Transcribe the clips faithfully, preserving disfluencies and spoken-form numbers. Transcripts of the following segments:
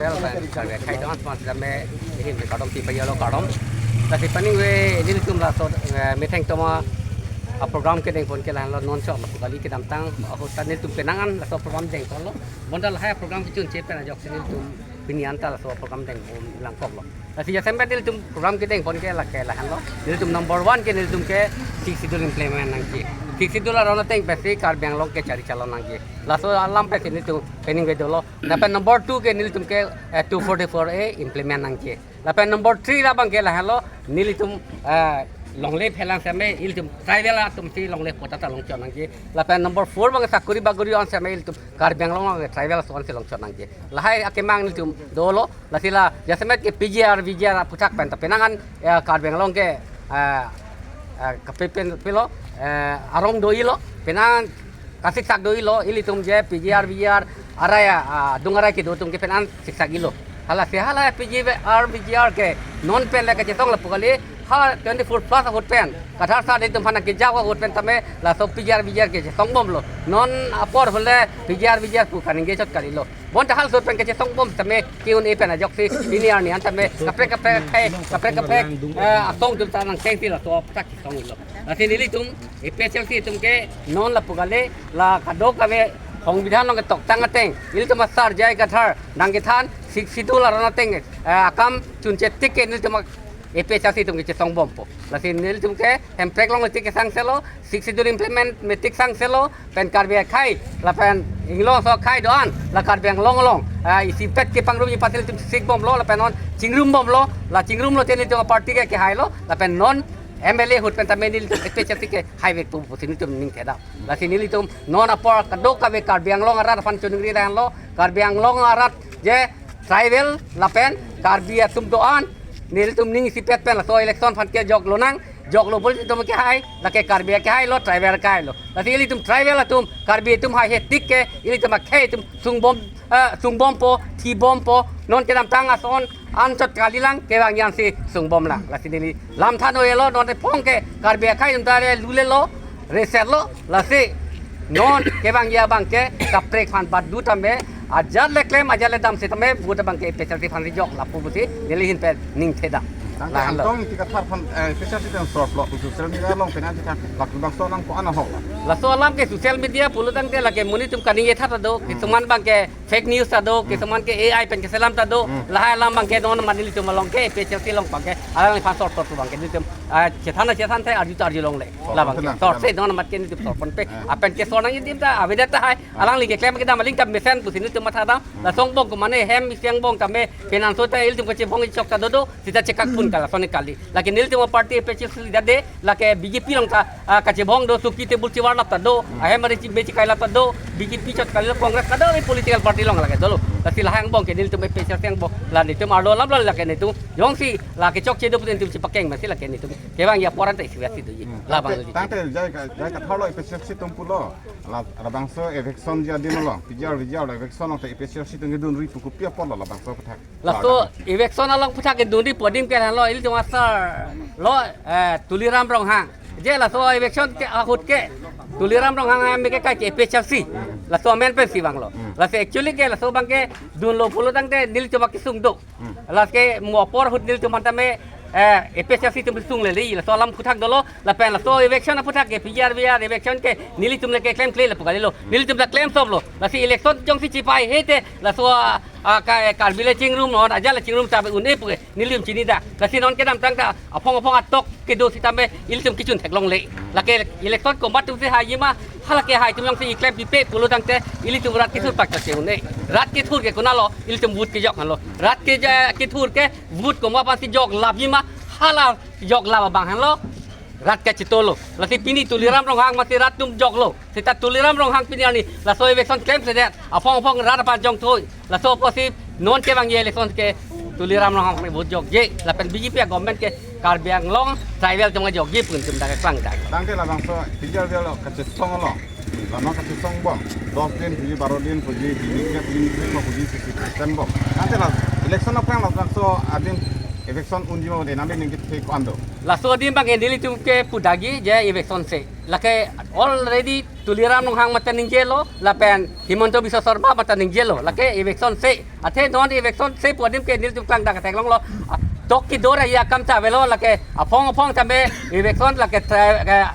Well, ben, Karbi akhei do-an aphan sitame, ihin pen kardom pi pajirlo, kardom. Lasi paningve nelitum laso, eh, methang atum a-program kedengpon ke lahenlo, non chok lapu kali, kedamtang ahut ta nelitum penang an laso program dengponlo. Bonta lahai program kechunche pen ajoksi nelitum pini anta laso program dengpon langkoklo. Lasi jasemet nelitum program kedengpon ke lake lahenlo. Nelitum number one ke nelitum ke Sixth Schedule implement nangji. Sixth Schedule aron ateng pensi Karbi Anglong ke chari chalon nangji. Laso alam pensi nelitum peningve dolo. Lapen number two ke nelitum ke, eh, two forty-four A implement nangji. Lapen number three labang ke lahenlo, nelitum, eh, longle phelang sitame, ilitum tribal atum si longle patta ta longchot nangji. Lapen number four abang sakori bagori do-an sitame ilitum Karbi Anglong ke tribal ason si longchot nangji. Lahai akemang nelitum dolo, lasi la jasemet ke P G R, V G R aphuthak pen ta penang an, eh, Karbi Anglong ke, eh, eh, kape pen pilo, eh, arong do-ilo, penang kasiksak do-ilo, ilitum je P G R, V G R, arai, ah, adung arai kedo atum ke penang siksak-ilo. Halasi hala P G R, V G R ke non pen le kachesong lapu kali, ha twenty-four plus ahut pen. Kathar sa nelitum aphan kejak ahut pen tame laso P G R, V G R ke chesongbomlo. Non apor ahut le P G R, V G R pu kaningje chot kalilo. Bonta halaso pen kachesongbom tame ke-un-e pen ajoksi pini arni an tame kaprek kaprek akhei, kaprek kaprek, eh, asong atum ta nangchengsi laso aphuthak chesonglo. Lasi nelitum A P H L C atum ke non lapu kali, la kadokave songbidhan along ketoktang ateng, ilitum asar J I Kathar nangkethan Sixth Schedule aron ateng, eh, akam chunche tik ke nelitum A P H L C atum ke chesongbompo. Lasi nelitum ke Hemprek along tik ke sangselo, Sixth Schedule implement me tik sangselo, pen Karbi akhei, lapen inglong aso akhei do-an, la Karbi Anglong along, ah, isipet kepangrum ipasi ilitum sikbomlo, lapen non chingrumbomlo, la chingrumlo te nelitum party ke kehailo, lapen non M L A ahut pen tame nelitum A P H L C ke haivekpo pusi nelitum ning theda. Lasi nelitum non apor kadokave Karbi Anglong arat aphan choningri lahenlo, Karbi Anglong arat je tribal lapen Karbi atum do-an, nelitum ning isipet pen laso election aphan ke joklo nang, joklo bol itum kehai, lake Karbi kehailo, tribal kehailo. Lasi ilitum tribal atum, Karbi atum haihe tik ke, ilitum akhei atum sungbom, eh, sungbompo, thibompo, non kedamtang ason, anchot kalilang, kevangji ansi sungbomlang. Lasi neli lamthan o-elo, non te phong ke, Karbi akhei atum ta le lulelo, reserlo, lasi non kevangji abang ke kaprek aphan badu tame, ajat le klem, ajat le dam sitame, vote abang ke A P H L C aphan rijok lapu pusi neli ahin pen ning theda. Tangte lahenlo. Angtong Ingti Kathar aphan, eh, A P H L C pen sorplo, social media along penang kita lak bangso nang ko ana hok la. Laso alam ke social media pulo tangte lake monit atum kaningje tha ta do, hmm, kisuman abang ke fake news ta do, hmm, kisuman ke A I pen keselam ta do, hmm, lahai alam abang ke non mani nelitum along ke, A P H L C along abang ke, alangliphan sor sor abang ke, nelitum, ah, chethan chethan te arju ta arjulongle. Oh, labang ke, tenang, sor tenang. Se non amat ke nelitum sorpon pe, ah, apen ke sor nangji adim ta, avedet tahai, ah, alangli keklem kedam, aling ta mesen pusi nelitum mathadam, hmm, laso angbong ko mane hem isi angbong tame, penang so ta ilitum kachebong chok ta do do, sita chekak pun kala, sone kali. Lake nelitum party A P H L C dade, lake B J P along ta, ah, kachebong do, suki tebul chivar lap ta do, hmm, ahem ari chi-, mechi kai lap ta do, B J P chot kalilo, Congress kadokave political party along lake dolo. Lasi lahai angbong ke nelitum A P H L C angbong, la nelitum arlo lam la lake nelitum, jongsi lake chokche do pu nelitum chepakeng masi lake nelitum. Kevangji apor an ta isi vasi do ji. Hmm. Labang tangte, tangte J I Ka-, J I Kathar lo A P H L C atum pulo. La, labangso eviction ji adim lo. P G R, V G R lo eviction lo te A P H L C atum kedunri pu kopi apor lo labangso aphuthak. Laso eviction along aphuthak kedunri pu adim ke lahenlo, ilitum asar lo, eh, Tuliram Ronghang. Je laso eviction ke ahut ke Tuliram Ronghang amen ke kai ke A P H L C. Laso amen pensi vanglo. Hmm. Laso actually ke laso abang ke dunlo pulo tangte nelitum akesung do. Hmm. Lasi mo apor ahut nelitum aphan tame, eh, A P H L C atum sungle le, laso alam aphuthak dolo, lapen laso eviction aphuthak ke P G R V R eviction ke nelitum le keklem kle lapu kalilo. Hmm. Nelitum le klem soplo. Lasi election jongsi chipaihe te, laso, ah, ah, ka-, Karbi le chingrum, non ajat le chingrum ta un-e pu ke nelitum chinidak. Lasi non kedamtang ta aphong aphong atok kedo sitame ilitum kechun theklongle. Lake election komat atum si haiji ma, halake hai atum jongsi iklem pipe pulo tangte ilitum rat kethur pak ta che un-e. Rat kethur ke konatlo, ilitum vote kejok henlo. Rat ke ja-, kethur ke vote komat aphansi jok lapji ma, hala jok lap abang henlo. Rat kachetonglo. Lasi pini Tuliram Ronghang masi rat atum joklo. Seta Tuliram Ronghang pini arni laso eviction klemsedet, aphong aphong rat aphan jongthui. Laso apotsi non kevangji election ke Tuliram Ronghang aphan vote jokje, lapen B J P a-government ke Karbi Anglong tribal atum jokje pu nelitum dak keklang dak. Tangte labangso P G R V R lo kachesong lo. Lama kachesongbom. Dos din puji, baro din puji, bini ke puji, puji, puji, puji, puji, bom. Tangte la election aphrang labangso adim Eviction unji ma de nang ning ke ko-an do. Laso adim abang nelitum ke pudagi je eviction se. Lake already Tuliram Ronghang mate ningjelo, lapen Himanta Biswa Sarma mate ningjelo, lake eviction se. Athe non eviction se pu adim ke nelitum klang dak theklonglo. Ah, tok kedo ra ya kam ta avelo, lake aphong aphong tame eviction lake tra-, eh,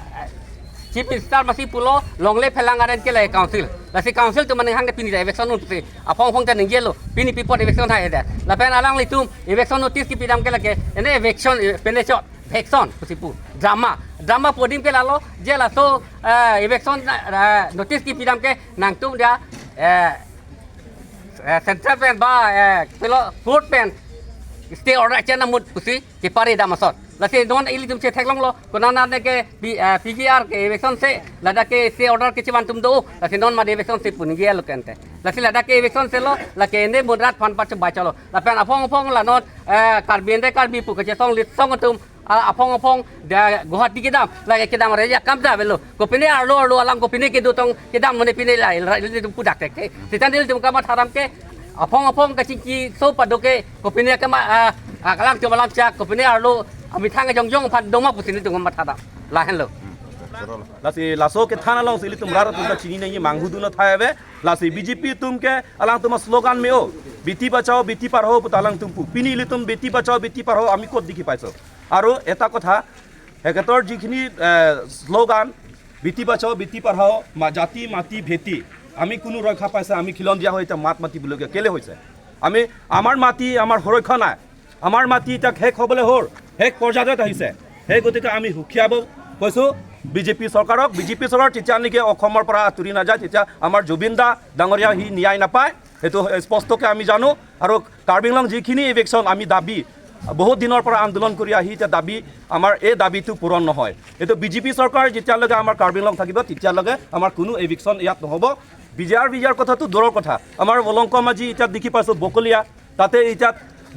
Chief Minister masi pulo longle phelang aren ke lake council. Lasi council atum aning hang de pini ta eviction un pusi aphong aphong ta ningjelo, pini pi apot eviction hai de. Lapen alanglitum eviction notice kepidam ke lake, ene eviction, eh, pene chot, eviction pusi pu. Drama, drama pu adim ke lalo, je laso, eh, eviction, eh, notice kepidam ke nangtum dia, eh, eh, central pen ba, eh, pilo court pen stay order chen amut pusi kepari dam asot. Lasi non ilitum chetheklonglo, konat nat ke P-, eh, P G R ke eviction se, ladak ke stay order kechivan atum do, lasi non mate eviction se pu ningjelo kente. Lasi ladak ke eviction se lo, lake ene mun rat aphan pachu bachalo. Lapen aphong aphong la non, eh, Karbi ante Karbi pu kachesong litsong atum, ah, aphong aphong da Guwahati kedam, lake kedam re ya kam ta avelo. Kopine arlo arlo alam kopine kedo tong kedam mane pine la, la, ilitum pudak thekthe. Seta nelitum kamatha dam ke, aphong aphong kachingki so pado ke, kopine kama, ah, ah, kalang chom alam chak, kopine arlo amethang jongjong aphan doma pusi nelitum kamatha dam. Lahenlo. Lasi laso kethan alongsi ilitum rat atum ta chini nangji manghu dun athai ave. Lasi B J P atum ke alangtum aslogan me-o, "Beti bachao, beti padhao" pu ta alangtum pu. Pini ilitum "Beti bachao, beti padhao" ami kot dikhi paiso? Aru eta kotha, heketor jikhini, eh, slogan, "Beti bachao, beti padhao, ma jati mati bheti, ami কোনো ৰক্ষা পাইছে, আমি খিলঞ্জীয়া হৈ এতিয়া মাত মাতিবলগীয়া কেলে হৈছে? আমি, আমাৰ মাটি, আমাৰ সুৰক্ষা নাই, আমাৰ মাটি এতিয়া শেষ হ'বলৈ হ'ল, শেষ পৰ্যায়ত আহিছে।" সেই গতিকে আমি হুঁশিয়াব কৈছো B J P চৰকাৰক। B J P চৰকাৰ যেতিয়া নেকি অসমৰ পৰা আঁতৰি নাযায়, তেতিয়া আমাৰ জুবিন দা ডাঙৰীয়া সি ন্যায় নাপায়, সেইটো স্পষ্টকৈ আমি জানো। আৰু কাৰ্বি আংলং যিখিনি ইভিকশ্যন আমি দাবী, বহুত দিনৰ পৰা আন্দোলন কৰি আহি এতিয়া দাবী, আমাৰ এই দাবীটো পূৰণ নহয়। এইটো B J P চৰকাৰ যেতিয়ালৈকে আমাৰ কাৰ্বি আংলং থাকিব, তেতিয়ালৈকে আমাৰ কোনো ইভিকশ্যন ইয়াত নহ'ব। বি টি আৰ, বি টি আৰ কথাটো দূৰৰ কথা, আমাৰ অলংকমাঝি এতিয়া দেখি পাইছো বকলীয়া, তাতে এতিয়া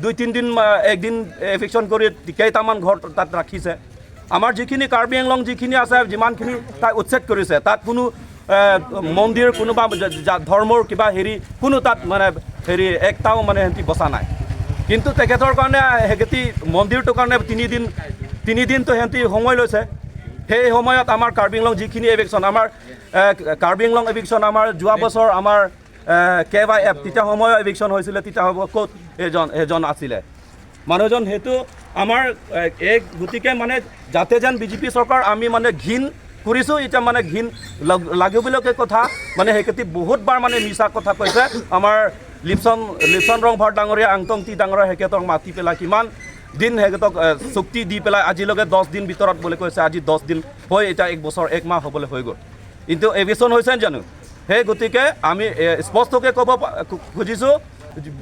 দুই তিনিদিন, আহ, একদিন ইভিকশ্যন কৰি কেইটামান ঘৰ তাত ৰাখিছে। আমাৰ যিখিনি কাৰ্বি আংলং যিখিনি আছে, যিমানখিনি তাই উচ্ছেদ কৰিছে, তাত কোনো, আহ, মন্দিৰ, কোনোবা জা-, জা-, ধৰ্মৰ কিবা হেৰি, কোনো তাত মানে হেৰি একটাও মানে সিহঁতি বচা নাই। কিন্তু তেখেতৰ কাৰণে সিহঁতি মন্দিৰটোৰ কাৰণে তিনিদিন, তিনিদিনটো সিহঁতি সময় লৈছে। সেই সময়ত আমাৰ কাৰ্বি আংলং যিখিনি ইভিকশ্যন, আমাৰ, আহ, কাৰ্বি আংলং ইভিকশ্যন আমাৰ যোৱা বছৰ আমাৰ এ, কে ৱাই এফ, তেতিয়া সময়ত ইভিকশ্যন হৈছিলে, তেতিয়া হ'ব ক'ত এজন, এজন আছিলে মানুহজন? সেইটো আমাৰ, এ, এক গতিকে মানে যাতে যেন বি জে পি চৰকাৰ আমি মানে ঘিণ কৰিছো, এতিয়া মানে ঘিণ লাগ-, লাগিবলগীয়া কথা, মানে সেইকেইটি বহুতবাৰ মানে মিছা কথা কৈছে। আমাৰ লিপচন, লিপচন ৰংভাৰ ডাঙৰীয়া, আংটংটি ডাঙৰীয়া, সেইকেইটাক মাতি পেলাই কিমান দিন সেইকেইটাক, এ, চুক্তি দি পেলাই আজিলৈকে দহ দিন ভিতৰত বুলি কৈছে, আজি দহ দিন হৈ এতিয়া এক বছৰ এক মাহ হ'বলৈ হৈ গ'ল। কিন্তু ইভিকশ্যন হৈছে জানো? সেই গতিকে আমি, এ, স্পষ্টকৈ ক'ব পা-, খু-, খুজিছো,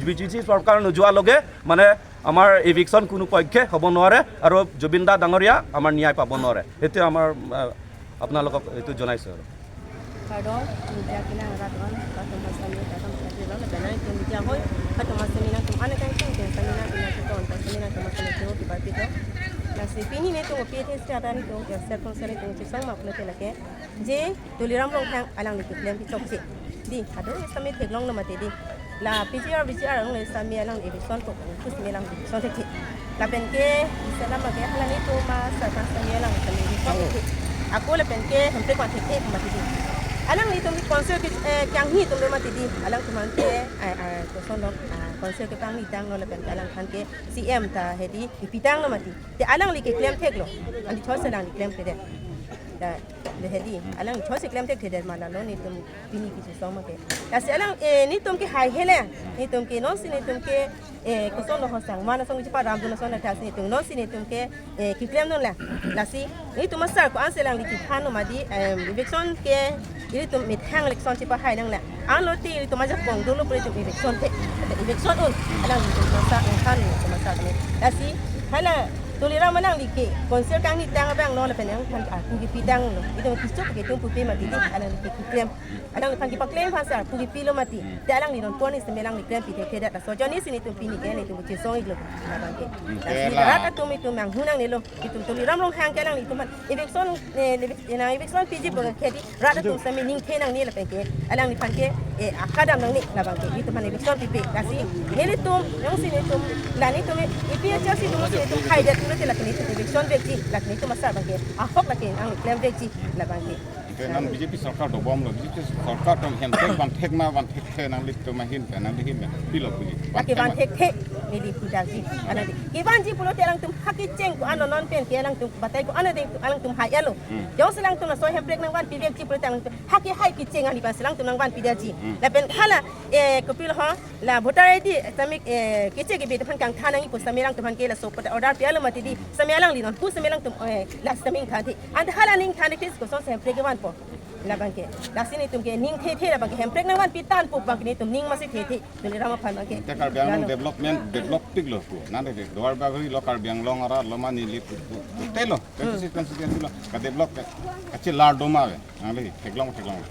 বি জে পি চৰকাৰ নোযোৱালৈকে মানে আমাৰ ইভিকশ্যন কোনো পক্ষে হ'ব নোৱাৰে আৰু জুবিন দা ডাঙৰীয়া আমাৰ ন্যায় পাব নোৱাৰে। সেইটোৱে আমাৰ, আ, আপোনালোকক এইটো জনাইছো আৰু। Kardom, media kelang rat-an, kardom asami, kardom asami, lapen nangtum media hoi, kardom asami nangtum ane kangtung, kardom asami nangtum nangtum, kardom asami nangtum asami, kardom asami, kardom asami. Lasi pini netum P T S T atan netum, ya, circumstance netum, chisong ma pulote lake, je Tuliram Ronghang alangli keklem kechokche. Di, ado sami theklonglo mati di. La P G R, V G R along le sami alang eviction ko, kus me alang eviction thekthe. Lapen ke, isa lama ke, hala netum ma, sa ta sami alang sami eviction thekthe. Ako lapen ke, hemte kwan thekthe mati di. Alanglitum ke council ke, eh, kangni atum do mati di. Alangtum an ke, eh, eh, koson lo, ah, council kepangni tanglo lapen ke alangphan ke C M ta hedi, ipi tanglo mati. Te alangli keklem theklo. Andi thos alangli klemkledet. Da, de hedi, alangli thos keklem thekthedet ma lalo netum pini kechesong ma ke. Lasi alang, eh, netum ke hai hele, netum ke nonsi netum ke, eh, koson lo hosang, mana song chepadam dun ason athasi netum, nonsi netum ke, eh, keklemdun la. Lasi netum asar ko-ansi alangli kethan lo mati, em, eviction ke, netum methang election chepahai nang la. Anlote netum ajakong dolo pura netum eviction the, eviction un, alanglitum asar, un than netum asar kami. Lasi, hala, Tuliram alangli ke, council kangni tang abang lo, lapen nangphan ke arpu kepi tanglo. Netum keso ke netum pupe mati di, alangli ke keklem. Alangliphan kepaklem aphan sar, arpu kepilo mati. Hmm. Te alangli non pon isi me alangli klempi thekthe dat. Laso ajoinesi netum pini ke netum chesong-iklo. Labang ke. Hmm. Lasi rat atum netum nanghu nangnelo. Netum Tuliram Ronghang ke alanglitum aphan eviction, eh, evic-, na eviction piji bang ke di. Rat atum sami ningthe nangne lapen ke. Alangliphan ke eh, akadam nangne, labang ke, itum aphan election pipe, lasi, nelitum, jongsi nelitum, la nelitum, APHLC atum si nelitum haidet pulote lake nelitum election vekji, lake nelitum asar abang ke, ahok lake nangli klem vekji, labang ke. Ante non BJP sorkar dobomlo, BJP sorkar atum hemprek vanthek ma vanthekthe nanglitum ahin pen, nangli ahin pen, pilo puji. Lake vanthekthe, neli pudakji, anadi. Kevanji pulote alangtum ha kecheng ko-an lo non pen ke alangtum batai ko-an lo ding alangtum hai-elo. Hmm. Jongsi alangtum laso hemprek nangvanpi vekji pulote alangtum ha kehai kecheng ani pensi alangtum nangvanpidetji. Hmm. Lapen hala, eh, kopilo ho, la voter ID sitame, eh, keche kebe atum aphan kangthan nangji pu sitame alangtum aphan ke laso pu order pi-elo mati di. Sitame alangli non pu sitame alangtum, eh, la sitame ingthanthe. Ante hala ning thanthe kosonsi hemprek kevanpo. Labang ke. Lasi nelitum ke ning thethe labang ke hemprek nangvanpi tangpo abang ke nelitum ning masi thethe. Tuliram aphan abang ke. Ante Karbi Anglong Lalo. Development, develop piklo pu. Nangli Duarbagori lo Karbi Anglong arat lo ma neli pu, pu, putelo. Constituency, constituency lo. Ka develop ka, kachelar do ma ave. Nangli theklong, theklong.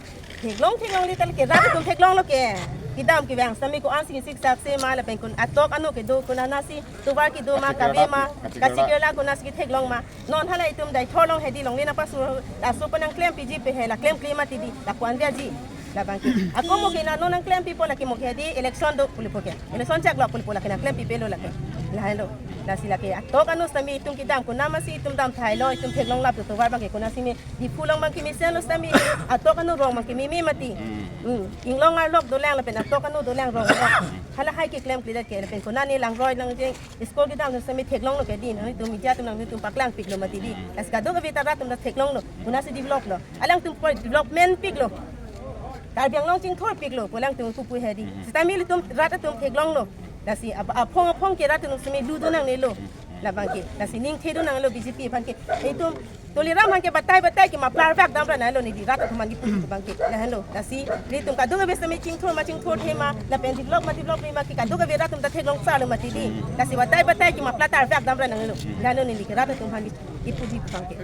Theklong, theklongle tal ke rat atum theklonglo ke. Kedam kevang sitame ko-ansi siksak se ma lapen ko-an atok ano kedo ko-an anatsi tovar kedo ma, kachikir kave ma, kachikir kachikir la ko-ansi ketheklong ma. Non hala itum Deithor along hedi longle nangpasu laso pu nangklempiji pe he la klemkle mati di la ko-an dia ji. Labang ke. Ako mo ke na non nangklempipo lake mo ke hedi election do pulipo ke. Election chak lo pulipo lake nangklempipelo lake. Lahelo. Lasi lake atok ano sitame itum kedam ko-an masi itum dam thailo itum theklong lap do tovar abang ke ko-ansi me Diphu along abang ke mesenlo sitame atok ano rong abang ke meme mati. Hmm. Hmm. Inglong arlok dolang lapen atok ano dolang rong. Hala hai keklemkledet ke lapen ko-an ne langroi langjeng school kedam sitame theklonglo ke di nangtum media atum nangtum paklangpiklo mati di. Lasi kadokave ta rat atum ta theklonglo. Ko-ansi develop lo. Alangtum pu development piklo. Karbi Anglong chingthur piklo. Pu alangtum pupu hedi. Sitame ilitum rat atum theklonglo. Lasi ap-, aphong aphong ke rat atum sitame ludo nangnelo. Labang ke. Lasi ning thedo nanglo BJP aphan ke. Itum Tuliram aphan ke batai batai ke muffler vak damra nanglo neli rat atum aphan kipu abang ke. Lahenlo. Lasi ilitum kadokave sitame chingthur ma chingthurthe ma lapen develop ma develop ma ke kadokave rat atum ta theklong salo mati di. Lasi batai batai ke muffler vak damra nanglo. Lahenlo neli ke rat atum aphan kipuji abang ke.